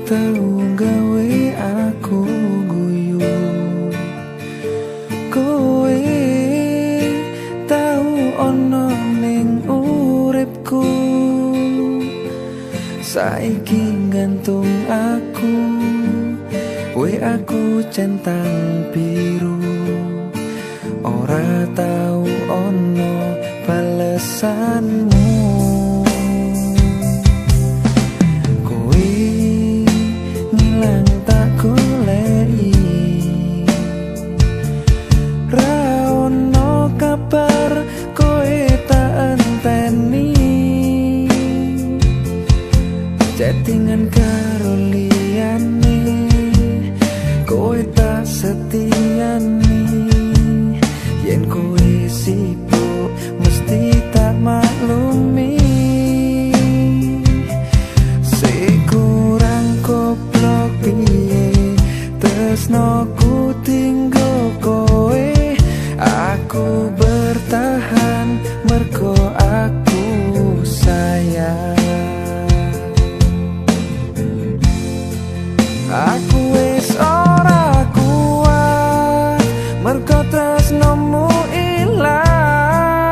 tau gawe aku guyu. Kowe tau ono ning uripku, saiki gantung aku, we aku centang biru. Ora tau ono balesanmu. Kowe ngilang tak goleki, ra ono kabar kowe tak enteni. Chattingan karo liyane, kowe tak setiani. Yen kowe sibuk mesti tak maklumi. Sekurang goblok piye tresnoku tinggo kowe. Aku bertahan mergo aku sayang. Aku